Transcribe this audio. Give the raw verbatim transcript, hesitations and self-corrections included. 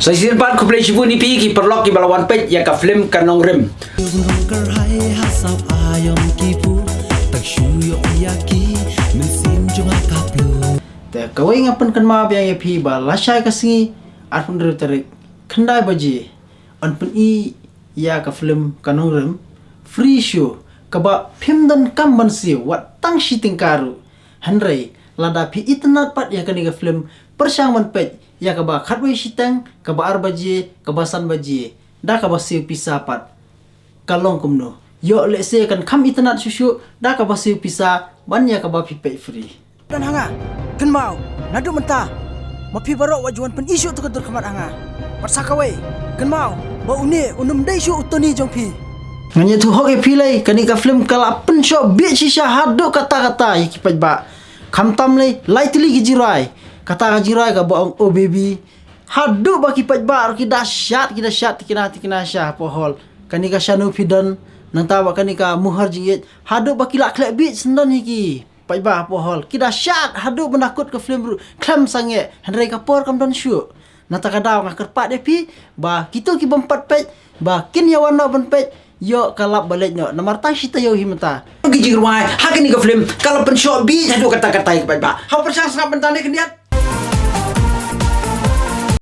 Sa shisien pat khublei shibun ïa phi ki paralok kiba la wan peit ïa ka film Ka Nongrim. Te kawei nga pynkynmaw biang ïa phi ba lashai ka sngi arphew hynriew tarik khyndai baje yn pyni ïa ka film Ka Nongrim free show kaba phim donkam ban siew wat tang shi tyngka ruh. Hynrei lada phi itynnad pat ïa kane ka film pyrshang ban peit ïa kaba khatwei shiteng, kaba ar baje, kaba san baje, da kaba siew pisa pat. Ka long kumno? Ïoh lehse kan kham itynnad shuh shuh da kaba siew pisa ban ïa kaba phi peit free. Don ha nga, kynmaw, naduh mynta ma phi baroh wat ju wan pyni shuh tu ka dur khmat ha nga. Bad sa kawei, kynmaw ba une unym dei shuh u Tony jong phi. Ngan ïathuh hok ïa phi lei, kane ka film ka la pynshoh bieit shisha haduh katta katta ïa ki paidbah. Khamtam lei lai tylli ki jingrwai. Kata ka jingrwai kaba ong Oh Baby, haduh ba ki paidbah ruh ki da shad, ki da shad tikna tikna sha hapoh hall. Kane ka Shano Phi Don, nangta bad kane ka Muhar Jingïeit, haduh ba ki la khleh bieit syndon hi ki paidbah hapoh hall. Ki da shad haduh ban da kut ka film ruh khlem sangeh, hynrei ka por kam don shuh. Nangta ka daw nga kyrpad ïa phi ba kito ki bym pat peit ba kin ïa wan noh ban peit. Ïoh ka lap ba leit noh namar tang shi taïew hi mynta. Ki jingrwai ha kane ka film ka la pynshoh bieit haduh katta katta ïa ki paidbah. Ha pyrshang sngap mynta ne khyndiat.